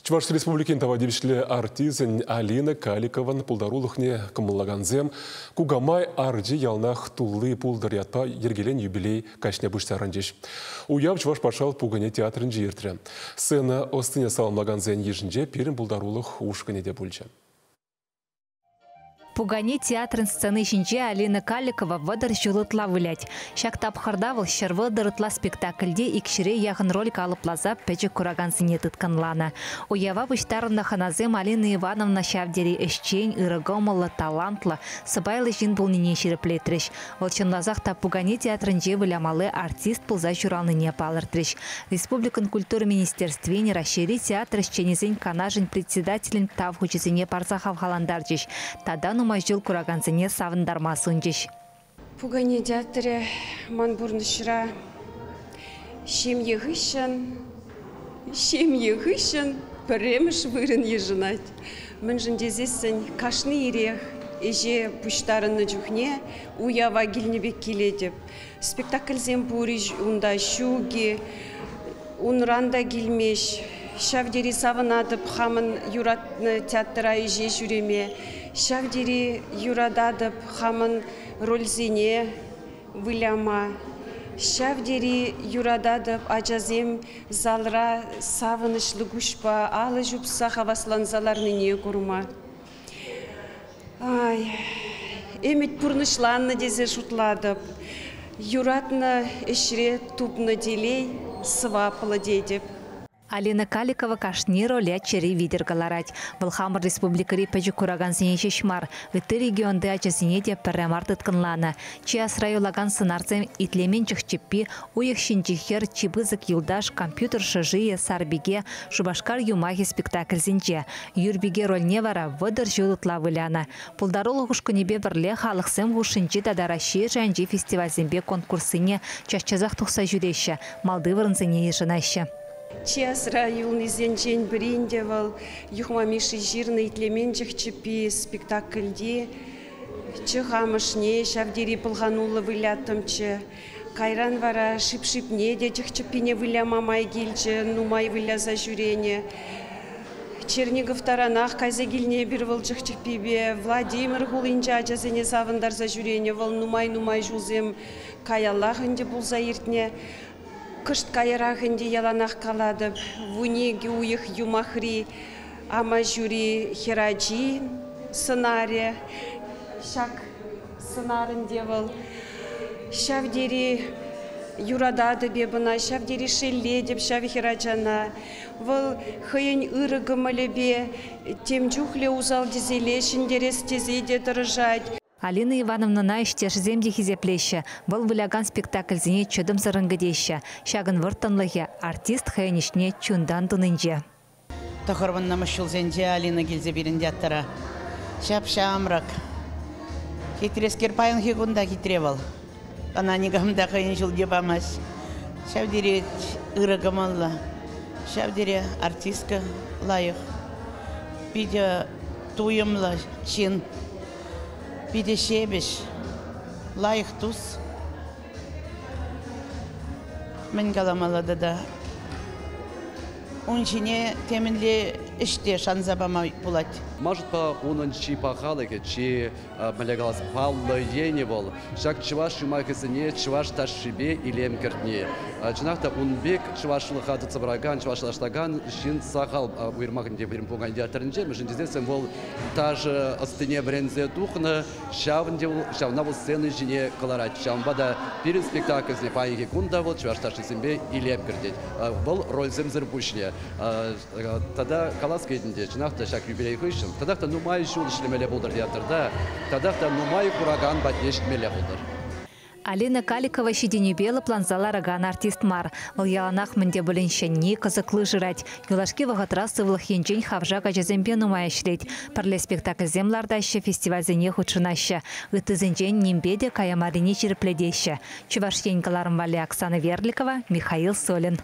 Чӑваш Республикин тава тивӗҫлӗ артисчӗн Алина Каликован пултарулӑхне кӑмӑллакансем «Кукамай арчи яланах тулли пултӑр» ятпа йӗркеленӗ юбилей каҫне пуҫтарӑнчӗҫ. Уяв Чӑваш патшалӑх пукане театрӗнче иртрӗ. Сцена ӑстине саламлакансен йышӗнче пирӗн пултарулӑх ушкӑнӗ те пулчӗ. Пукане театрӗн сцени ҫинче Алина Каликова 30 ҫул ытла вылять. Ҫак тапхӑрта вӑл 130 ытла спектакльте 200-е яхӑн роль калӑпласа пӗчӗк куракансене тыткӑнланӑ. Уява пуҫтарӑннӑ хӑнасем Алина Ивановна ҫав тери ӗҫчен, ырӑ кӑмӑллӑ, талантлӑ, сӑпайлӑ ҫын пулнине ҫирӗплетрӗҫ. Вӑл чӑнласах та пукане театрӗнче вылямалли артист пулса ҫуралнине палӑртрӗҫ. Республикӑн культура министерствин, Раҫҫейри театр ӗҫченӗсен канашӗн председателӗн тав хучӗсене парса хавхалантарчӗҫ тата нумай ҫул куракансене савӑнтарма сунчӗҫ. Пукане театрӗ ман пурнӑҫра ҫемье хыҫҫӑн пӗрремӗш вырӑн йышӑнать. Мӗншӗн тесессӗн кашни ирех ӗҫе пуҫтарӑннӑ чухне уява килнӗ пек килетӗп. Спектакльсем пур-и унта, ҫук-и, унран та килмест. Ҫав тери савӑнатӑп хамӑн юратнӑ театра ӗҫе ҫӳреме. Ҫав тери юрататӑп хамӑн рольсене выляма. Ҫав тери юрататӑп ачасем залра савӑнӑҫлӑ куҫпа алӑ ҫупса хавасланса ларнине курма. Ай, ӗмӗт пурнӑҫланнӑ тесе шутлатӑп. Юратнӑ ӗҫре тупнӑ телей сӑваплӑ тетӗп. Алина Каликова кашни роле чӗри витӗр кӑларать. Вӑл хамӑр республикӑри пӗчӗк куракансене ҫеҫ мар, ытти регионти ачасене те пӗрре мар тыткӑнланӑ. Чи асра юлакан сӑнарсем итлемен чӑх-чӗппи, уйӑх ҫинчи хӗр, чи пысӑк юлташ, компьютер шӑшийӗ, сарпике, Шупашкар юмахӗ спектакльсенче. Юрпике рольне вара 30 ҫул ытла вылянӑ. Пултарулӑх ушкӑнӗпе пӗрле халӑхсем хушшинчи тата Раҫҫей шайӗнчи фестивальсемпе конкурссене час-часах тухса ҫӳреҫҫӗ, малти вырӑнсене йышӑнаҫҫӗ. Чи асра юлнисенчен пӗрин те вӑл Юхма Мишши ҫырнӑ «Итлемен чӑх-чӗппи» спектакльти чӑх амӑшне ҫав тери пӑлхануллӑ выляттӑмччӗ. Кайран вара шип-шипне те чӑх-чӗппине выляма май килчӗ, нумай выляса ҫӳренӗ. Чернигов таранах кайса килнӗ эпир вӑл чӑх-чӗппипе. Владимир хулинче ачасене савӑнтарса ҫӳренӗ. Вӑл нумай-нумай ҫулсем каяллах ӗнтӗ пулса иртнӗ. Кӑшт каярах ӗнтӗ яланах калатӑп, 12 уйӑх юмахри амаҫури хӗрачи сӑнарӗ. Ҫак сӑнар ӗнтӗ вӑл ҫав тери юрататӑп эп ӑна, ҫав тери шеллетӗп ҫав хӗрачана. Вӑл хӑйӗн ырӑ кӑмӑлӗпе тем чухлӗ усал тӗселе ҫӗнтерес тесе те тӑрӑшать. Алина Ивановнӑна ӗҫтешӗсем те хисеплеҫҫӗ. Вӑл вылякан спектакльсене чӑтӑмсӑррӑн кӗтеҫҫӗ. Ҫакӑн вӑрттӑнлӑхӗ артист хӑйӗн ӗҫне чунтан тунинче. 90-мӗш ҫулсенче Алина килсе пирӗн театра. Ҫап-ҫамрӑк. Хитрескер паянхи кун та хитре вӑл. Ӑна никам та хӑйӗн ҫулне памасть. Ҫав тери ырӑ кӑмӑллӑ, ҫав тери артистка лайӑх. Питӗ туйӑмлӑ ҫын. Питӗ ҫепӗҫ, лайӑх тус. Мӗн каламалла тата? Ун ҫине темӗнле ӗҫ те шанса пама пулать. Ман шутпа, унӑн чи пахалӑхӗ, чи мӗнле калас, паллӑ енӗ вӑл ҫак чӑваш юмахӗсене чӑваш ташшипе илем кӗртни. Чӑнах та ун пек чӑвашлӑха тытса пыракан, чӑвашлаштаракан ҫын сахал уйрӑмах ӗнтӗ пирӗн пукан театрӗнче, мӗншӗн тесессӗн вӑл ташӑ ӑстине вӗренсе тухнӑ, ҫавна вӑл сцена ҫине кӑларать. Ҫавӑнпа та пирӗн спектакльсене паянхи кун та вӑл чӑваш ташшисемпе илем кӗртет. Вӑл рольсемсӗр пуҫне. Тата калас килет ӗнтӗ, чӑнах та ҫак юбилей хыҫҫӑн татах та нумай ҫул ӗҫлемелле пултӑр театрта, татах та нумай куракан патне ҫитмелле пултӑр. Алина Каликова ҫитӗнӳпе лӑпланса ларакан артист мар. Вӑл яланах мӗн те пулин ҫӗнни, кӑсӑкли шырать. Юлашки вӑхӑтра сывлӑх енчен хавшак ачасемпе нумай ӗҫлет. Пӗрле спектакльсем лартаҫҫӗ, фестивальсене хутшӑнаҫҫӗ. Ыттисенчен нимпе те кая маррине ҫирӗплетеҫҫӗ. Чӑваш Ен кӑларӑм валли Оксана Верликова, Михаил Солин.